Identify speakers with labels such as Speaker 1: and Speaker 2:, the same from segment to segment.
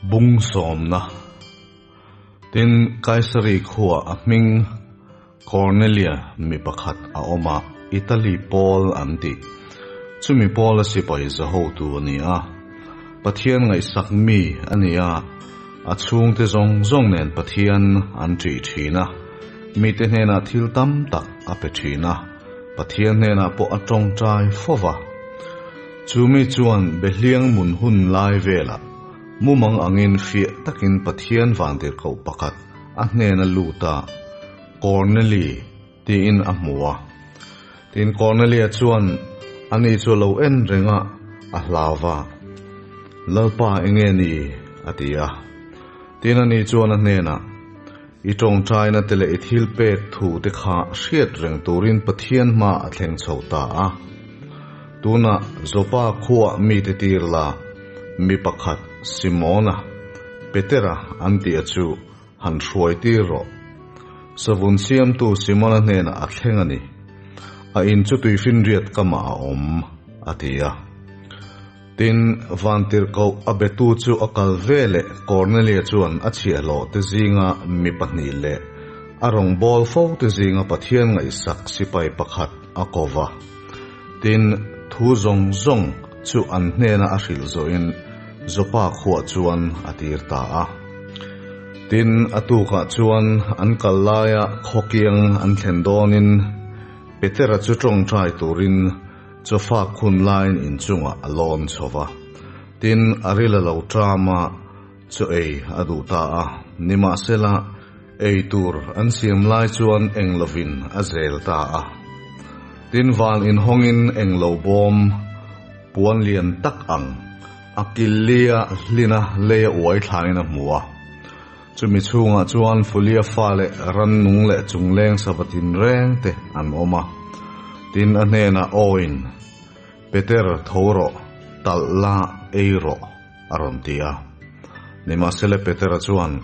Speaker 1: Bung sawmna. Tin, Kaisari khuaa a hming Kornelia mi pakhat a awm a, Italy pawl an tih. Chumi pawla sipai zahotu a ni a. Pathian ngaihsak mi a ni a, a chhungte zawng zawng nen Pathian an ṭih ṭhin a, mite hnenah thil tam tak a pe ṭhin a, Pathian hnenah pawh a ṭawngṭai fo va. Chu mi chuan Behliang mun hun lai velah mumang angin fiah takin Pathian vantirhkoh pakhat a hnena lut a, Korneli tiin a hmu a. Tin, Kornelia chuan ani chu a lo en reng a, a hlau va, Lalpa enge ni? a ti a. Tin, ani chuan a hnenah, I tawngtaina te leh i thil pek thu te kha hriat reng turin Pathian hma a thleng chho ta a. Tunah Jopa khuaa mite tir la, mi pakhat Simona, Petera an tih a chu han hruai tir rawh. Savun siamtu Simona hnenah a thleng a ni. A in chu tuifinriat kamah a awm, a ti a. Tin, Vantirhkoh a betu chu a kal ve leh Kornelia chuan a chhiahhlawh te zinga mi pahnih leh a rawngbâwl fo te zinga Pathian ngaihsak sipai pakhat a ko va. Tin, thu zawng zawng chu an hnena a hrilh zawhin Jopa khuah chuan a tir ta a. Tin, a tukah chuan an kal laia khawkiang an thlen dawnin Petera chu ṭawngṭai turin Chawfak hun laiin inchungah a lawn chho va, tin, a ril a lo ṭam a, chaw ei a duh ta a. Nimahsela, ei tur an siam lai chuan eng lovin a zel ta a. Tin, van inhawngin eng lo bawm puan lian tak ang a kil lia hlina leia uai thlain a hmu a. Chumi chhungah chuan Fulia fa leh rannung leh chungleng sava tinreng te an awm a. Tin, a hnenah Awiin, Peter, tho rawh, talh la, ei rawh, a rawn ti a. Nimahsela Petera chuan,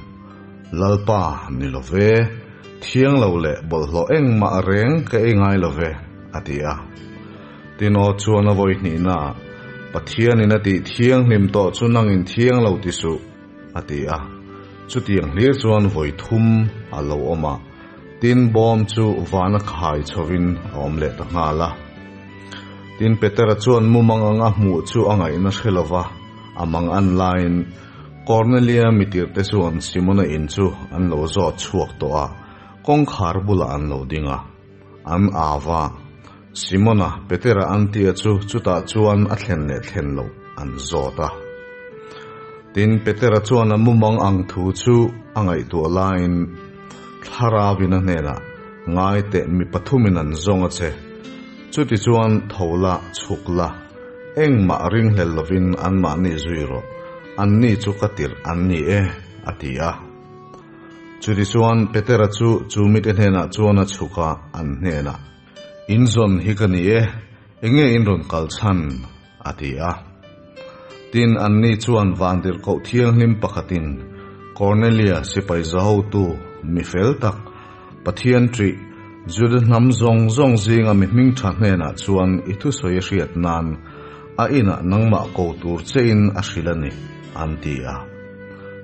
Speaker 1: Lalpa, ni lo ve, thiang lo leh bawlhhlawh engmah reng ka ei ngai lo ve, a ti a. Tin, aw chuan a vawi hnihnaah, Pathianin a tih thianghlim tawh chu nangin thiang lo ti suh, A ti a. Chutiang hlir chuan vawi thum a lo awm a, tin bawm chu vana khai chhovin a awm leh ta nghal a. Tin Petera chuan mumang anga hmuh chu a ngaihna hre lo va, a mang an laiin Kornelia mitirte chuan Simona in chu an lo zawt chhuak tawh a, kawngkhar bulah an lo ding a, an au a. Simona, Petera an tia chu chutah chuan a thlen leh thlen loh an zawt a. Tin, Petera chuan a mumang ang thu chu a ngaihtuah laiin Thlarauin a hnenah, Ngai teh mi pathumin an zawng a che. Chutichuan tho la, chhuk la, engmah ringhlel lovin anmahni zui rawh, anni chu ka tirh an ni e, a ti a. Chutichuan Petera chu chu mite hnenah chuan a chhuk a, an hnenah, In zawn hi ka ni e, enge in rawn kal chhan? a ti a. Tin, anni chuan vantirhkoh thianghlim pakhatin Kornelia sipai zahotu mi fel tak, Pathian ṭih, Juda hnam zawng zawng zinga mi hming ṭha hnenah chuan i thusawi a hriat nan a inah nangmah ko tur chein a hrilh a ni, an ti a.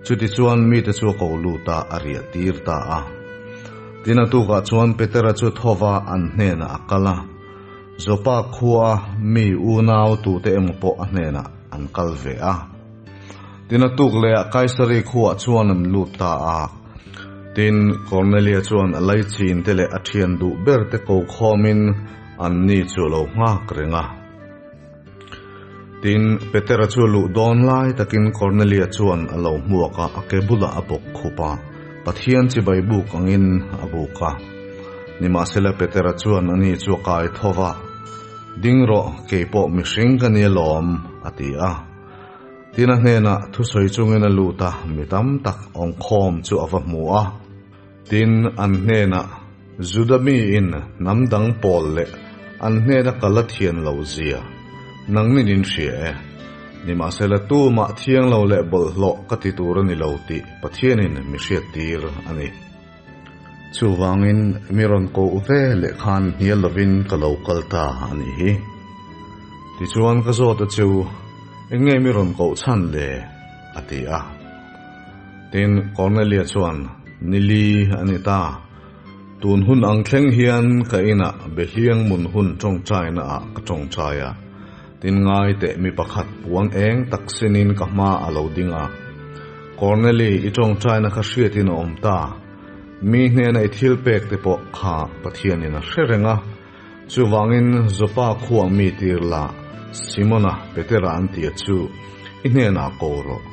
Speaker 1: Chutichuan mite chu a ko lut a, a riah tir ta a. Tin a tukah chuan Petera chu thova an hnenah a kal a, Jopa khua mi unau tute emaw pawh a hnenah an kal ve a. Tin a tuk lehah Kaisari khuaah chuan an lut ta a. Tin, Kornelia chuan a laichin te leh a thian duh ber te ko khawmin anni chu a lo nghak reng a. Tin, Petera chu luh dawn lai takin Kornelia chuan a lo hmuak a, a ke bulah a bawk khup a, Pathian chibai buk angin a buk a. Nimahsela Petera chuan ani chu a kai tho va, Ding rawh, kei pawh mihring ka ni alawm, a ti a. Tin, a hnenah thusawi chungin a lut a, mi tam tak awngkhawm chu a va hmu a. Tin, an hnenah, Juda miin hnam dang pawl leh an hnena kal a thian lo zia nangnin in hria e. Nimahsela tumah thiang lo leh bawlhhlawh ka ti tur a ni lo tih Pathianin mi hriattir a ni. Chuvangin mi rawn koh ve leh khan hnial lovin ka lo kal ta a nih hi. Tichuan ka zawt a chu, Eng nge mi rawn koh chhan le? a ti a. Tin, Kornelia chuan, Ni li a ni ta. Tun hun ang thleng hian ka inah behliang mun hun tawngtaina ah ka tawngtai a. Tin ngai teh mi pakhat puan eng tak sinin ka hma a lo ding a. Korneli, i tawngtaina kha hriatin a awm ta. Mi hnena i thil pek te pawh kha Pathianin a hre reng a. Chuvangin Jopa khuah mi tir la, Simona, Petera an tia chu i hnenah ko rawh.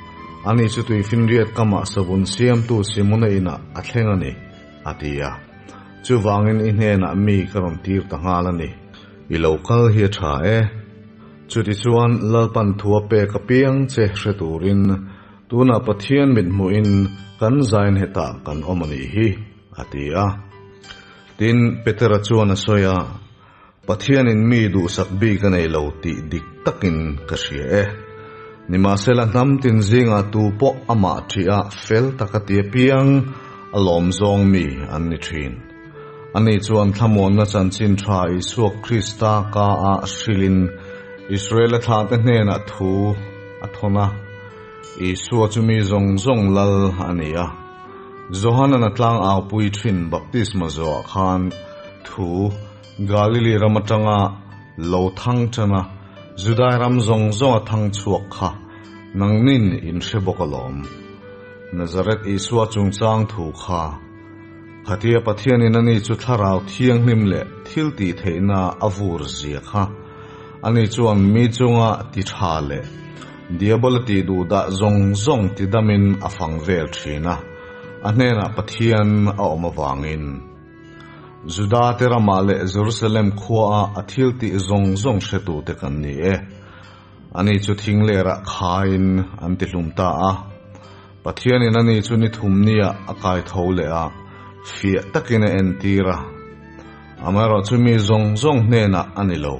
Speaker 1: Ani chu tuifinriat kamah savun siamtu Simona inah a thleng a ni, a ti a. Chuvangin i hnenah mi ka rawn tir ta nghal a ni. I lo kal hi a tha e. Chutichuan Lalpan thua pek apiang che hre turin tunah Pathian mithmuhin kan zain hetah kan awm a nih hi, a ti a. Tin, Petera chuan a sawi a, Pathianin mi duhsak bik a nei lo tih dik takin ka hria e. Nimahsela hnam tin zingah tu pawh amah ṭih a fel taka ti apiang a lawm zawng mi an ni ṭhin. Ani chuan thlamuanna chanchin ṭha Isua Krista ka a hrilhin Israela thlahte hnenah thu a thawn a. Isua chu mi zawng zawng lal a ni a. Johanan a tlang aupui ṭhin baptisma zawhah khan thu Galili ram aṭanga lo thang ṭan a, Judai ram zawng zawng a thang chhuak kha nangnin in hre bawk alawm. Nazareth Isua chungchang thu kha khatia Pathianin ani chu Thlarau Thianghlim leh thil tih theihna a vur zia kha ani chuan mi chunga ti ṭha leh Diabola tih duh dah zawng zawng ti damin a fang vel ṭhin a, a hnenah Pathian a awm avangin. Juda te ramah leh Jerusalem khuaah a thil tih zawng zawng hretute kan ni e. Ani chu thing lerah khaiin an ti hlum ta a. Pathianin ani chu ni thum niah a kai tho leh a, fiah takin a entir a. Amaherawhchu mi zawng zawng hnenah a ni lo.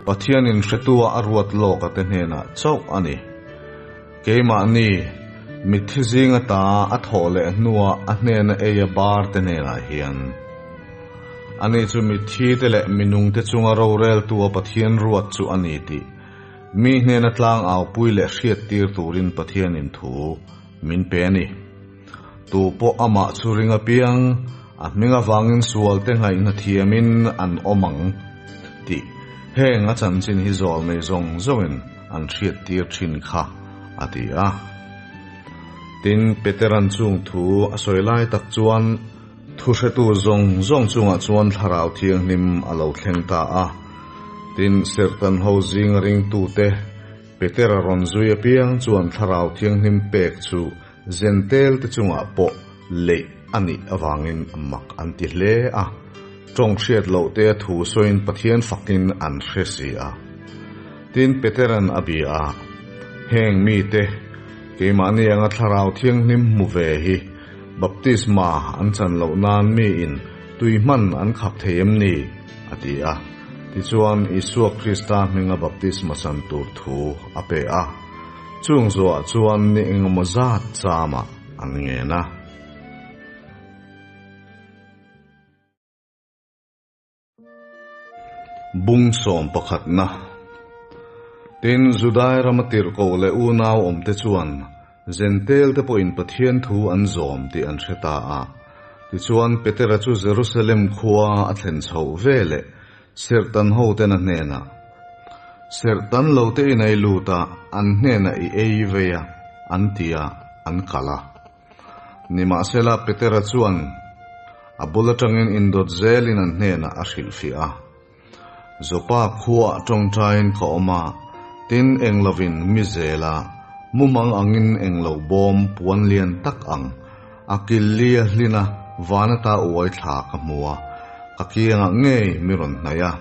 Speaker 1: Pathianin hretua a ruat lawka te hnenah chauh a ni. Keimahni, mitthi zinga ta a thawh leh hnua a hnena ei a bar te hnenah hian. Ani chu mitthi te leh minung te chunga roreltua Pathian ruat chu a ni tih mi hnena tlang aupui leh hriattir turin Pathianin thu min pe a ni. Tu pawh amah chu ring apiang, a hming avangin sual te ngaihna thiamin an awm ang tih heng a chanchin hi zawl nei zawng zawngin an hriattir thin kha, a ti a. Tin, Peteran chung thu a sawi lai tak chuan thuhretu zawng zawng chungah chuan Thlarau Thianghlim a lo thleng ta a. Tin, Serhtan ho zinga ringtute Petera rawn zui apiang chuan Thlarau Thianghlim pek chu Zentel te chungah pawh leih a nih avangin mak an ti hle a, tawng hriat loh te thu sawiin Pathian fakin an hre si a. Tin, Peteran a bia a, Heng mite, keimahni anga Thlarau Thianghlim hmu ve hi baptisma an chan loh nan miin tui hman an khap thei em ni? a ti a. Tichuan, Isua Krista hminga baptisma chan tur thu a pe a. Chung zuah chuan ni engemaw zat chamah an ngen a. Bung sawm pakhatna Tin, Judai rama tirhkoh leh unau awmte chuan Zentel te pawhin Pathian thu an zawm tih an hre ta a. Tichuan, Petera chu Jerusalem khua a thlen chhoh veleh Serhtan hoten a hnenah, Serhtan lo te in ei lut a, an hnenah i ei vei a, an ti a, an kal a. Nimahsela, Petera chuan a bul atangin indawt zelin an hnenah a hrilhfiah a. Jopa khuaah tawngtaiin ka awm a, tin eng lovin mi zel a, mumang angin eng lo bawm puan lian tak ang A kil li a hlin a, van ata uai thla ka hmu a, ka kiangah ngei mi rawn hnaih a.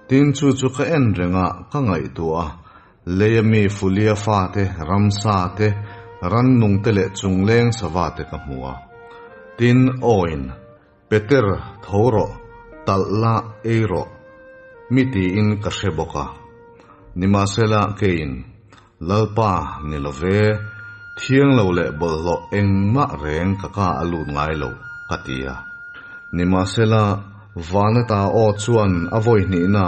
Speaker 1: Tin chu chu ka en reng a, ka ngaihtuah a, leia mi Fulia fate, ramsa te, rannung te leh chungleng sava te ka hmu a. Tin, Awiin, Peter, tho rawh, talh la, ei rawh, mi tiin ka hre bawk a. Nimahsela, keiin, Lalpa, ni lo ve, thiang lo leh bawlhhlawh engmah reng ka ka a lut ngai lo, ka ti a. Nimahsela, Vanata aw chuan a vawi hnihna,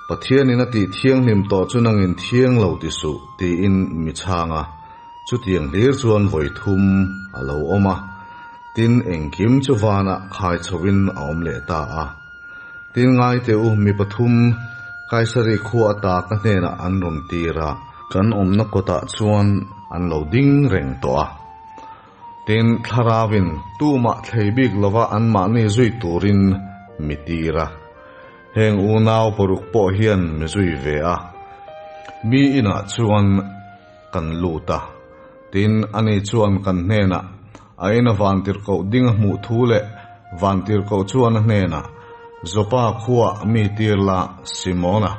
Speaker 1: Pathianin a tih thianghlim tawh chu nangin thiang lo ti suh, tiin mi chhang a. Chutiang hlir chuan vawi thum a lo awm a, tin engkim chu vanah khai chhoin a awm leh ta a. Tin ngai teh u, mi pathum Kaisari khua ata ka hnenah an rawn tir a, kan awmna kawtah chuan an lo ding reng tawh a. Tin, Thlarauin tumah thlei bik lova anmahni zui turin mi tir a. Heng unau paruk pawh hian mi zui ve a. Mi inah chuan kan lut a. Tin, ani chuan kan hnenah a ina vantirhkoh ding a hmuh thu leh vantirhkoh chuan a hnenah, Jopa khuaah mi tir la, Simona,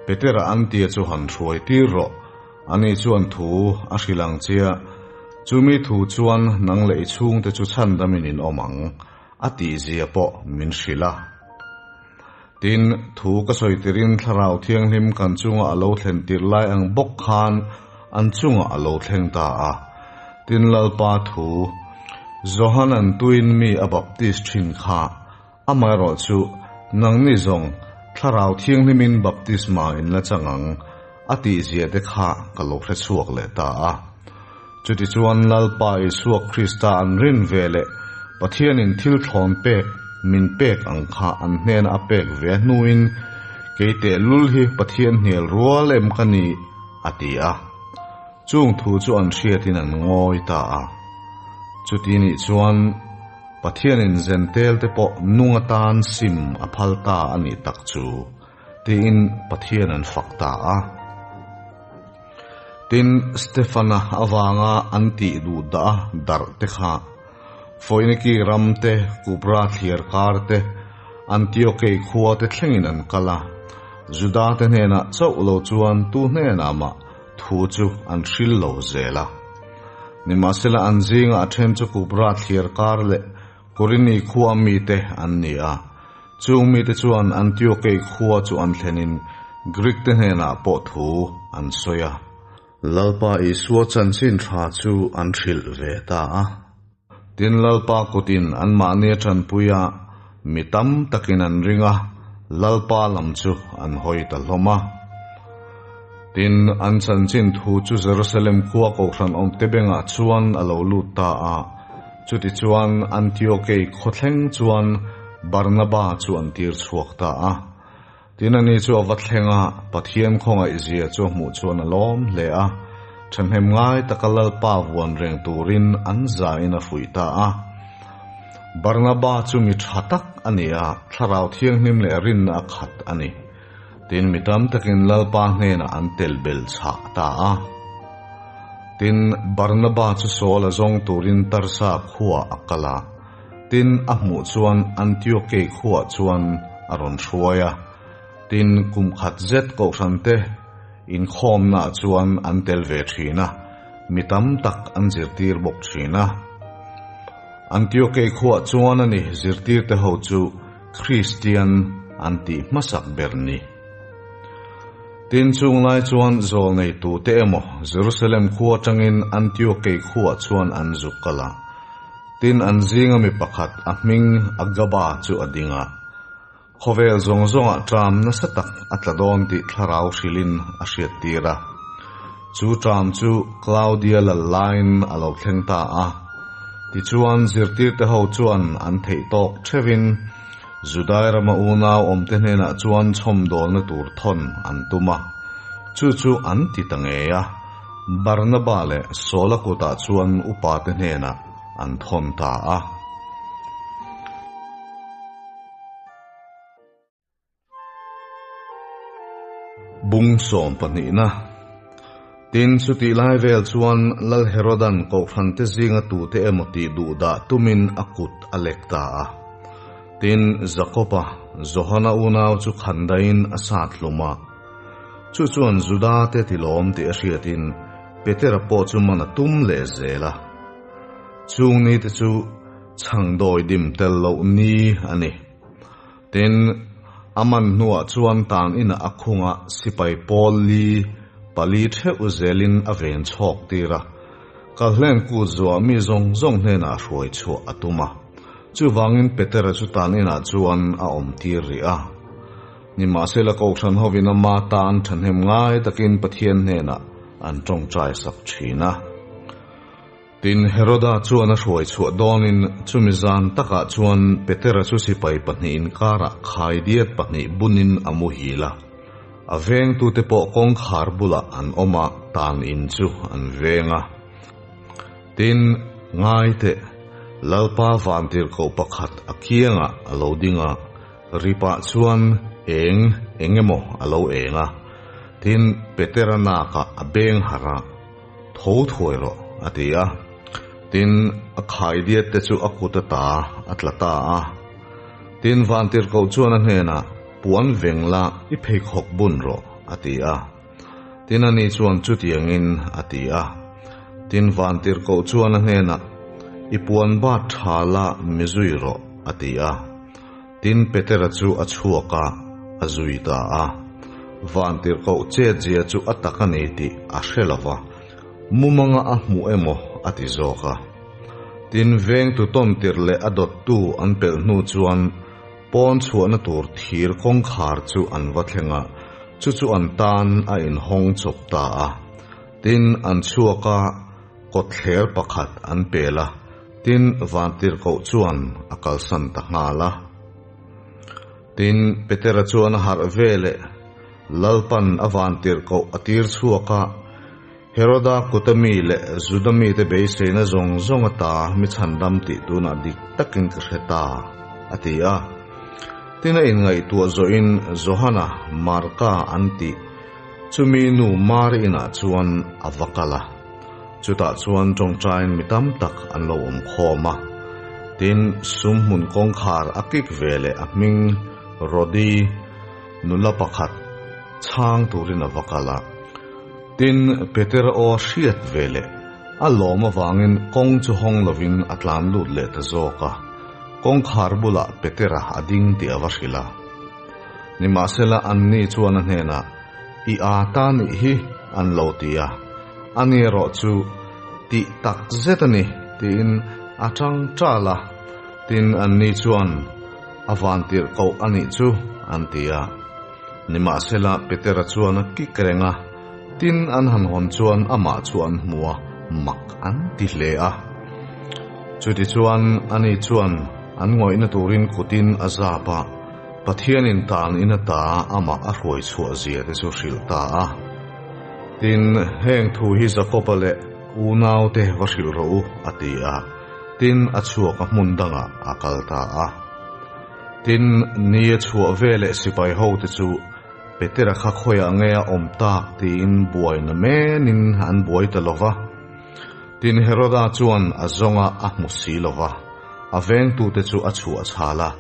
Speaker 1: Petera an tia chu han hruai tir rawh. Ani chuan thu a hrilh ang che a, chumi thu chuan nang leh i chhungte chu chhandamin in awm ang, a tihzia pawh min hrilh a. Tin, thu ka sawi tirin Thlarau Thianghlim kan chunga a lo thlen tirh lai ang bawk khan an chungah a lo thleng ta a. Tin, Lalpa thu, Johanan tuin mi a baptis thin kha, amaherawh chu nangni zawng Thlarau Thianghlimin baptisma in la chang ang, a tihzia te kha ka lo hre chhuak leh ta a. Chutichuan Lalpa Isua Krista an rin ve leh Pathianin thil thlawn pek min pek ang kha an hnena a pek ve hnuin kei tehlul hi Pathian hnial rual em ka ni a ti a. Chung thu chu an hriatin an ngawi ta a. Chuti nih chuan Pathianin Zentel te pawh nung atan sim a phal ta a nih tak chu. Tiin Pathian an fak ta a. Tin, Stefana avanga an tih duh dah a darh te kha Foiniki ram te, Kupra thliar kar te, Antiokei khua te thlengin an kal a. Juda te hnenah chauh lo chuan tu hnenah mah thu chu an hril lo zel a. Nimahsela an zinga a then chu Kupra thliar kar leh Korini khua mite an ni a. Chung mite chuan Antiokei khua chu an thlenin Grik te hnenah pawh thu an sawi a. Lalpa Isua chanchin tha chu an hrilh ve ta a. Tin, Lalpa kutin anmahni a tanpui a, mi tam takin an ring a, Lalpa lam chu an hawi ta hlawm a. Tin, an chanchin thu chu Jerusalem khua kohhran awmte bengah chuan a lo lut ta a. Chutichuan, Antiokei khawthleng chuan Barnaba chu an tir chhuak ta a. Tin, ani chu a va thleng a, Pathian khawngaihzia chu a hmuh chuan a lawm hle a, thahnem ngai taka Lalpa vuan reng turin an zain a fuih ta a. Barnaba chu mi tha tak a ni a, Thlarau Thianghlim leh rinna a khat a ni. Tin, mi tam takin Lalpa hnenah an tel bel chhah ta a. Tin, Barnaba chu Saul a zawng turin Tarsa khuaah a kal a. Tin, a hmuh chuan Antiokei khuaah chuan a rawn hruai a. Tin, kum khat zet kohhrante inkhawmnaah chuan an tel ve thin a, mi tam tak an zirtir bawk thin a. Antiokei khuaah chuan a ni zirtirte ho chu Kristian an tih hmasak ber ni. Tin, chung lai chuan zawl neitute emaw Jerusalem khua atangin Antiokei khuaah chuan an zuk kal a. Tin, an zinga mi pakhat a hming Agaba chu a ding a. Khawvel zawng zawngah ṭam nasa tak a tla dawn tih thlarau hrilhin a hriattir a. Chu ṭam chu Claudia lal laiin a lo thleng ta a. Tichuan, zirtirte ho chuan an theih tawk theuhin Judai rama unau awmte hnenah chuan chhawmdawlna tur thawn an tum a. Chu chu an ti ta ngei a, Barnaba leh Saula kutah chuan upate hnenah an thawn ta a. Bung sawm pahnihna. Tin, chutih lai vel chuan Lal Herodan kohhrante zinga tute emaw tih duh dah tumin a kut a lek ta a. Tin, Jakoba, Johana unau chu khandaiin a sat hlum a. Chu chuan Juda te tilawm tih a hriatin Petera pawh chu man a tum leh zel a. Chung nite chu chhangdawi dim tel loh ni a ni. Tin, a man hnuah chuan tan inah a khungah sipai pawl li pali theuh zelin a ven chhawk tir a, Kalhlen kut zuah mi zawng zawng hnenah hruai chhuah a tum a. Chuvangin Petera chu tan inah chuan a awm tir rih a. Nimahsela Kohhran hovin ama tan thahnem ngai takin Pathian hnenah an tawngtai sak thin a. Tin, Heroda chuan a hruai chhuah dawnin chumi zan takah chuan Petera chu sipai pahnih inkarah khaidiat pahnih bunin a muhil a. A vengtute pawh kawngkhar bulah an awm a, tan in chu an veng a. Tin, ngaiteh, Lalpa vantirhkoh pakhat a kiangah a lo ding a, ripah chuan eng eng emaw a lo eng a. Tin, Petera nakah a beng harh a, Tho thuai rawh, a ti a. Tin, a khaidiat te chu a kut ata a tla ta a. Tin, vantirhkoh chuan a hnenah, Puan veng la, i pheikhawk bun rawh, a ti a. Tin, ani chuan chutiangin a ti a. Tin, vantirhkoh chuan a hnenah, I puan bat tha la, mi zui rawh, a ti a. Tin, Petera chu a chhuak a, a zui ta a. Vantirhkoh chetzia chu a tak a ni tih a hre lo va, mumanga a hmuh emaw a ti zawk a. Tin, vengtu tawntirh leh a dawttu an pelh hnu chuan pawn chhuahna tur thir kawngkhar chu an va thleng a, chu chu an tan a inhawng chawp ta a. Tin, an chhuak a, kawtthler pakhat an pel a, tin, vantirhkoh chuan a kalsan ta nghal a. Tin, Petera chuan a harh ve leh Lalpan a vantirhkoh a tir chhuak a, Heroda kuta mi leh Juda mite beiseina zawng zawng ata mi chhandam tih tunah dik takin ka hre ta, a ti a. Tin, a inngaihtuah zawhin Johana, Marka an tih chumi nu Mari inah chuan a va kal a. Chutah chuan tawngtaiin mi tam tak an lo awm khawm a. Tin, sumhmun kawngkhar a kik ve leh a hming Rodi nula pakhat chhang turin a va kal a. Tin, Petera aw a hriat ve leh a lawm avangin kawng chu hawng lovin a tlan lut leh ta zawk a. Kawngkhar bulah Petera a ding tih a va hrilh a. Nimahsela anni chuan a hnenah, I a ta nih hi an lo ti a, ani erawh chu tih tak zet a ni tiin a tang tal a, tin anni chuan a vantirh koh a nih chu an ti a. Nimahsela Petera chuan a kik reng a, tin an han hawn chuan amah chu an hmu a, mak an ti hle a. Chutichuan ani chuan an ngawihna turin kutin a zap a, Pathianin tan in ata amah a hruai chhuah zia te chu hrilh ta a. Tin, heng thu hi Jakoba leh unaute va hrilh rawh u, a ti a. Tin, a chhuak a hmun dangah a kal ta a. Tin, ni a chhuah veleh sipai hote chu Petera kha khawiah nge a awm tak tiin buaina menin an buai ta lo va. Tin, Heroda chuan a zawnga a hmu si lo va, a vengtute chu a chhuah chhal a.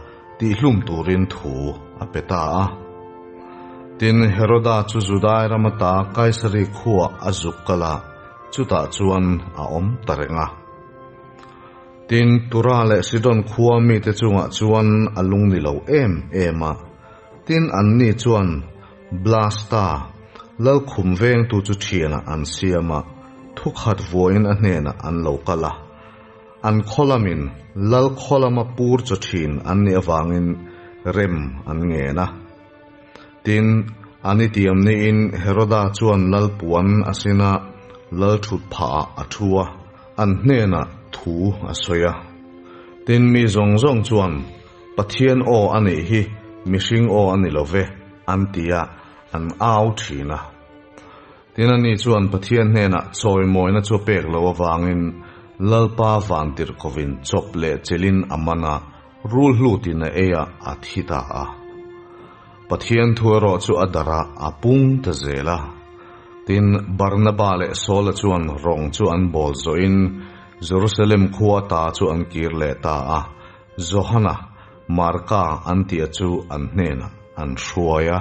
Speaker 1: Tihhlum turin thu a pe ta a. Tin, Heroda chu Judai ram ata Kaisari khuah a zuk kal a, chutah chuan a awm ta reng a. Tin, Tura leh Sidon khua mite chungah chuan a lung ni lo em em a. Tin, anni chuan Blasta, Lalkhum vengtu chu thianah an siam a, thukhat vuain a hnenah an lo kal a. An khaw lamin Lal khaw lama pur chaw thin an nih avangin rem an ngen a. Tin, an i tiam niin Heroda chuan Lal puan a sin a, Lal thut phahah a thu a, an hnenah thu a sawi a. Tin, mi zawng zawng chuan, Pathian aw a nih hi, mihring aw a ni lo ve, an ti a, an au thin a. Tin, ani chuan Pathian hnenah chawimawina chu a pek loh avangin Lalpa vantirhkovin chawp leh chelin a man a, rul hlutin a ei a, a thi ta a. Pathian thu erawh chu a darh a, a pung ta zel a. Tin, Barnaba leh Saula chuan rawng chu an bawl zawhin Jerusalem khua ta chu an kir leh ta a, Johana, Marka an tih a chu an hnenah an hruai a.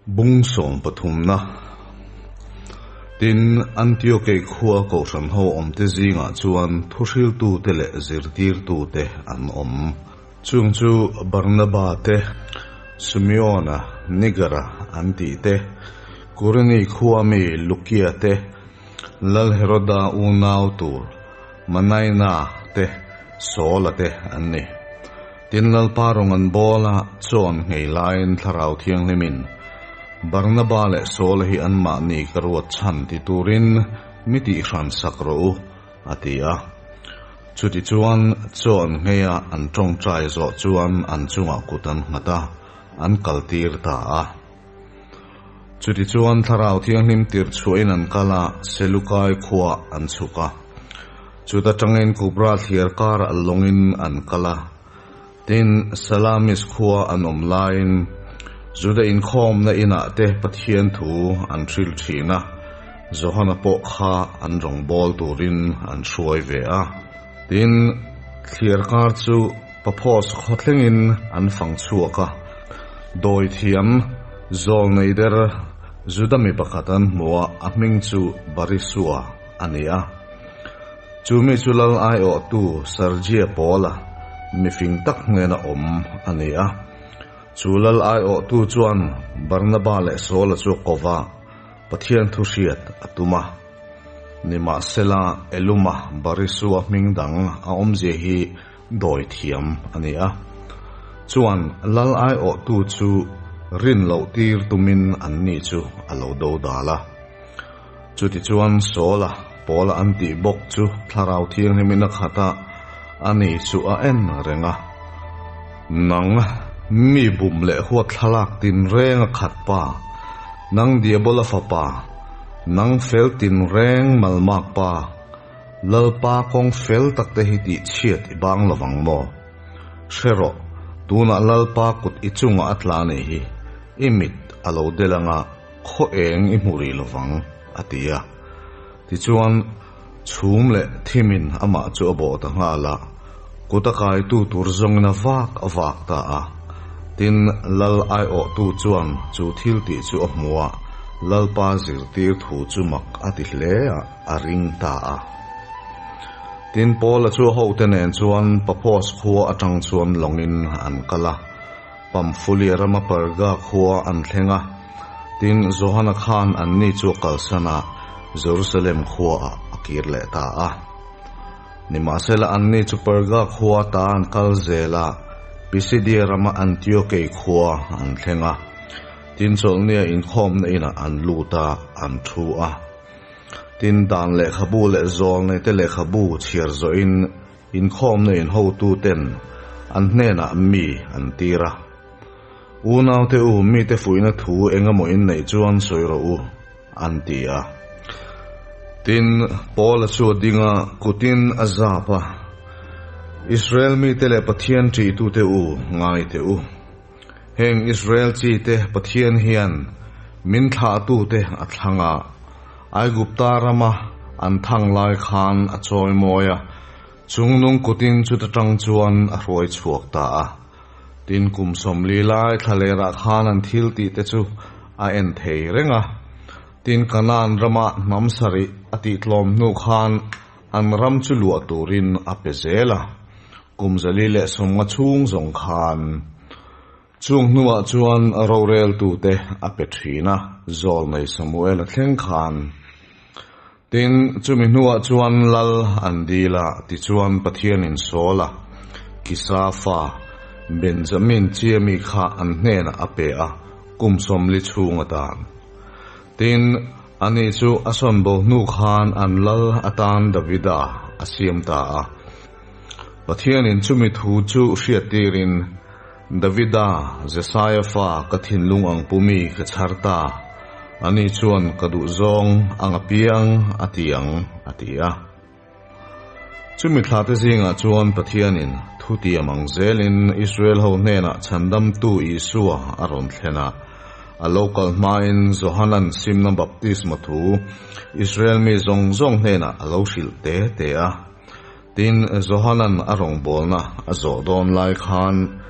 Speaker 1: Bung sawm pathumna Tin, Antiokei khua kohhran ho awmte zingah chuan thuhriltute leh zirtirtute an awm. Chung chu Barnaba te, Simeona, Nigera an tih te, Kurini khua mi Lukia te, Lal Heroda unau tur Manaina te, Saula te an ni. Tin Lalpa rawng an bawl a, chaw an nghei laiin Thlarau Thianghlimin Barnaba leh Saula hi anmahni ka ruat chhan ti turin mi tihhran sak rawh u, a ti a. Chutichuan chaw an nghei a, an tawngtai zawh chuan an chungah kut an nghat a, an kaltir ta a. Chutichuan Thlarau Thianghlim tirh chhuahin an kal a, Selukai khuaah an chhuk a. Chuta tangin Kupra thliar karah lawngin an kal a. Tin, Salamis khua an awm laiin Juda inkhawmna inah te Pathian thu an hrilh thin a, Johana pawh kha an rawngbâwl turin an hruai ve a. Tin, thliar kar chu Paphos khaw thlengin an fang chhuak a, dawithiam zawlnei der Juda mi pakhat an hmu a, a hming chu Barisua a ni a. Chu mi chu lal aiawhtu Sergia Paula mifing tak hnena awm a ni a. Chu lal aiawhtu chuan Barnaba leh Saula chu a ko va, Pathian thu hriat a tum a. Nimahsela, Eluma Barisua hming dang a awmzia hi dawi thiam a ni a. Chuan lal aiawhtu chu rin loh tir tumin anni chu a lo do dal a. Chutichuan Saula, Paula an tih bawk chu Thlarau Thianghlimin a khat a, ani chu a en reng a. Nang, mi bum leh huat thlalak tinreng a khat pa, nang Diabola fapa, nang fel tinreng malmak pa, Lalpa kawng fel tak te hi tih chhiat i bang lovang maw? Hre rawh, tunah Lalpa kut i chungah a tla nei hi, i mit a lo del anga khaw eng i hmu rih lovang, a ti a. Tichuan, chhum leh thimin amah chu a bawh ta nghal a, kut a kaitu tur zawngin a vak a vak ta a. Tin, Lal aiawhtu chuan chu thil tih chu a hmu a, Lalpa zirtir thu chu mak a ti hle a. a ring ta a. Tin, Paula chu a hote nen chuan Paphos khua atang chuan lawngin an kal a, Pamfulia rama Perga khua an thleng a. Tin, Johana khan anni chu a kalsan a, Jerusalem khuaah a kir leh ta a. Nimahsela anni chu Perga khua ta an kal zel a, Pisidia rama Antiokei khua an thleng a. Tin, chawlhnia inkhawmna inah an lut a, an thu a. Tin, dan lehkhabu leh zawlneite lehkhabu chhiar zawhin inkhawmna in hotuten an hnenah mi an tir a. Unaute u, mite fuihna thu eng emaw in neih chuan sawi rawh u, an ti a. Tin, Paula chu a ding a, kutin a zap a, Israel mite leh Pathian ṭihtute u, ngaite u. Heng Israel chite Pathian hian min thlahtute a thlang a, Aigupta rama an thang lai khan a chawi mawi a, chungnung kutin chuta tang chuan a hruai chhuak ta a. Tin, kum 40 lai thlalerah khan an thil tihte chu a en thei reng a. Tin, Kanaan rama hnam sarih a tihtlawm hnu khan an ram chu luah turin a pe zel a. Kum 450 chhung zawng khan chung hnuah chuan roreltute a pe thin a, Zawlnei Samuel a thleng khan. Tin, chumi hnuah chuan lal an dil a, tichuan Pathianin Saula, Kisa fa, Benjamin chia mi kha an hnenah a pe a, kum 40 chhung atan. Tin, ani chu a sawnbo hnu khan an lal atan Davida a siam ta a. Pathianin chumi thu chu hriattirin, Davida, Jesaia fa ka thinlung ang pumi ka chhar ta, ani chuan ka duhzawng ang apiang a ti ang, a ti a. Chumi thlate zingah chuan Pathianin thutiam ang zelin Israel ho hnenah chhandamtu Isua a rawn thlen a. A lo kal hmain Johanan simna baptisma thu Israel mi zawng zawng hnenah a lo hrilh te te a. Tin, Johanan a rawngbawlna a zawh dawn lai khan,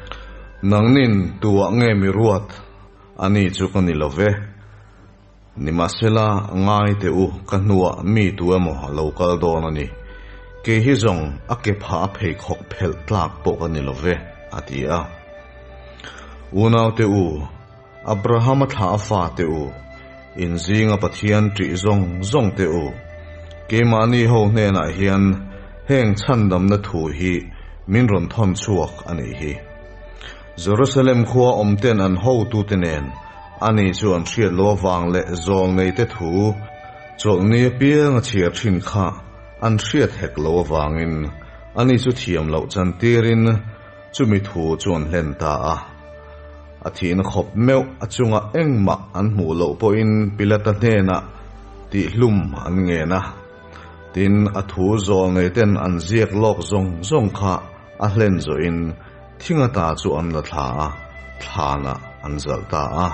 Speaker 1: Nangnin tuah nge mi ruat? Ani chu ka ni lo ve. Nimahsela, ngai teh u, ka hnuah mi tu emaw a lo kal dawn a ni. Kei hi zawng a ke phah a pheikhawk phelh tlak pawh ka ni lo ve, a ti a. Unaute u, Abrahama thlah a fate u, in zinga Pathian ṭih zawng zawng te u, keimahni ho hnenah hian heng chhandamna thu hi min rawn thawn chhuak a nih hi. Jerusalem khua awmten an hotute nen ani chu an hriat loh avang leh zawlneite thu chawlhni apiang a chhiar thin kha an hriat hek loh avangin ani chu thiam loh chantirin chumi thu chu an hlen ta a. A thihna khawp meuh a chungah engmah an hmuh loh pawhin Pilata hnenah tihhlum an ngen a. Tin, a thu zawlneiten an ziak lawk zawng zawng kha a hlen zawhin thinga ta chu an la thla a, thlanah an zalh ta a.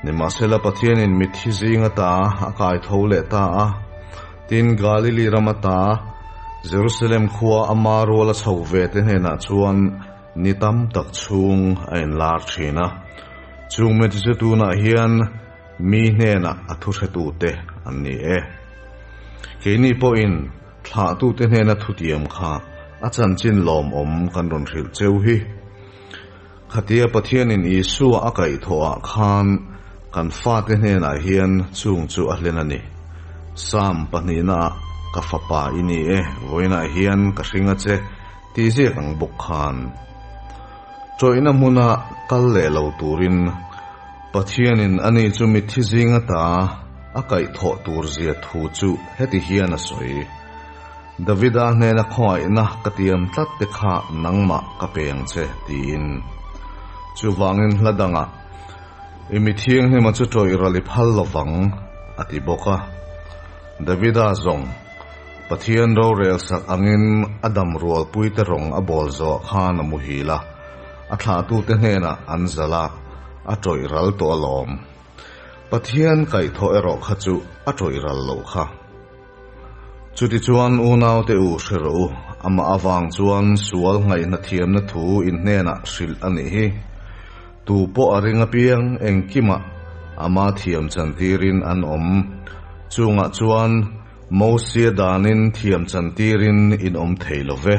Speaker 1: Nimahsela Pathianin mitthi zinga ta a kai tho leh ta a. Tin, Galili rama ta Jerusalem khua ama ruala chho ve te hnenah chuan Ni tam tak chhung a inlar thin a, chung mite chu tunah hian mi hnenah a thuhretute an ni e. Keini pawhin thlahtute hnena thutiam kha a chanchin lawmawm kan rawn hrilh cheu hi. Khatia Pathianin Isua a kaihthawhah khan kan fate hnenah hian chung chu a hlen a ni. Psalm pahnihnaah ka fapa i ni e, vawiinah hian ka hring a che. Tih ziak ang bawk khan chawihna hmuna kal leh lo turin Pathianin ani chu mitthi zinga ta a kaihthawh tur zia thu chu heti hian a sawi, Davida hnena khawngaihna ka tiam tlat te kha nangmah ka pe ang che, tiin. Chuvangin hla dangah, I mi thianghlima chu tawih ral i phal lovang, a ti bawk a. Davida zawng. Pathian rorel sak angin a dam rualpuite rawng a bawl zawh khan a muhil a, a thlahtute hnenah an zalh a, a tawih ral tawh alawm. Pathian kaihthawh erawh kha chu a tawih ral loh kha. Chutichuan unaute u hre rawh u, amah avang chuan sual ngaihna thiamna thu in hnenah hrilh a nih hi. Tu pawh a ring apiang engkimah ama thiam chantirin an awm. Chungah chuan Mosia danin thiam chantirin in awm thei lo ve.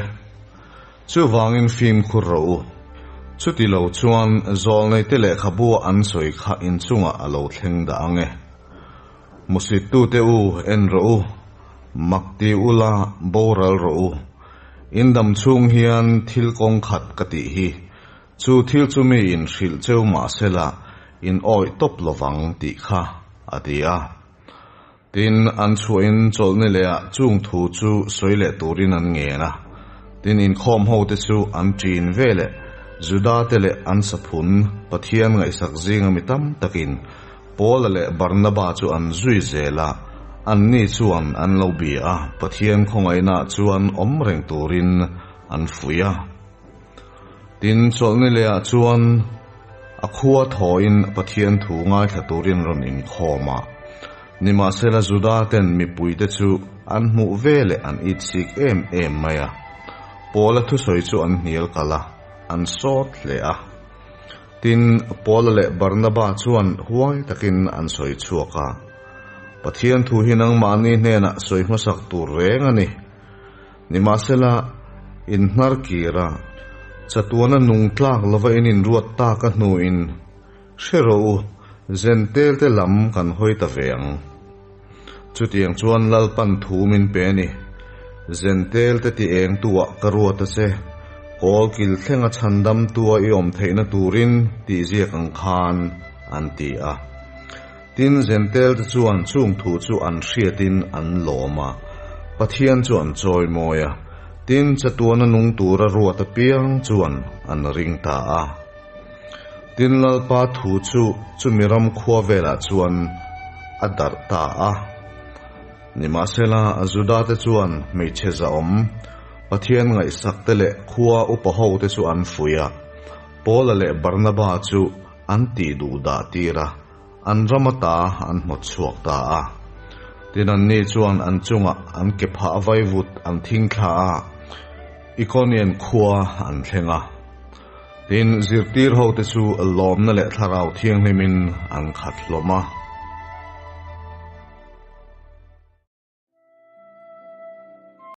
Speaker 1: Chuvangin fimkhur rawh u. Chuti lo chuan zawlneite lehkhabu an sawi kha inchungah a lo thleng dah ang e. Musittute u en rawh u, makti ula boral rawh u. In dam chhung hian thil kawng khat ka tih hi. Chu thil chu mi in hrilh cheu mahsela in awih tawp lovang tih kha, a ti a. Tin, an chhuahin chawlhni lehah chung thu chu sawi leh turin an ngen a. Tin, inkhawm hote chu an ṭin ve leh Judate leh an saphun Pathian ngaihsak zinga mi tam takin Paula leh Barnaba chu an zui zel a, anni chuan an lo bia a, Pathian khawngaihnaah chuan awm reng turin an fuih a. Tin, chawlhni lehah chuan a khua thawhin Pathian thu ngaithla turin rawn inkhawm a. Nimahsela Juda ten mipuite chu an hmuh ve leh an itsik em em mai a. Paula thusawi chu an hnial kalh a, an sawt hle a. Tin, Paula leh Barnaba chuan huai takin an sawi chhuak a, Pathian thu hi nangmahni hnenah sawi hmasak tur reng a ni. Nimahsela, in hnar kir a, chatuana nung tlak lova in inruat tak a hnuin, hre rawh u, Zentel te lam kan hawi ta ve ang. Chutiang chuan Lalpan thu min pe a ni. Zentel te ti eng tuah ka ruat a che, kawl kil thlenga chhandam tua i awm theihna turin tih ziak ang khan, an ti a. Tin, Zentel te chuan chung thu chu an hriatin an lawm a, Pathian chu an chawimawi a, tin, chatuana nung tura ruat apiang chuan an ring ta a. Tin, Lalpa thu chu chumi ram khua velah chuan a darh ta a. Nimahsela, Judate chuan hmeichhe zahawm, Pathian ngaihsakte leh khua upa hote chu an fuih a, Paula leh Barnaba chu an tih duh dah tir a, an ram ata an hnawt chhuak ta a. Tin anni chuan an chungah an ke phah vaivut an thing thla a, Ikonian khua an thleng a. Tin, zirtir hote chu lawmna leh thlarau thianghlimin an khat hlawm a.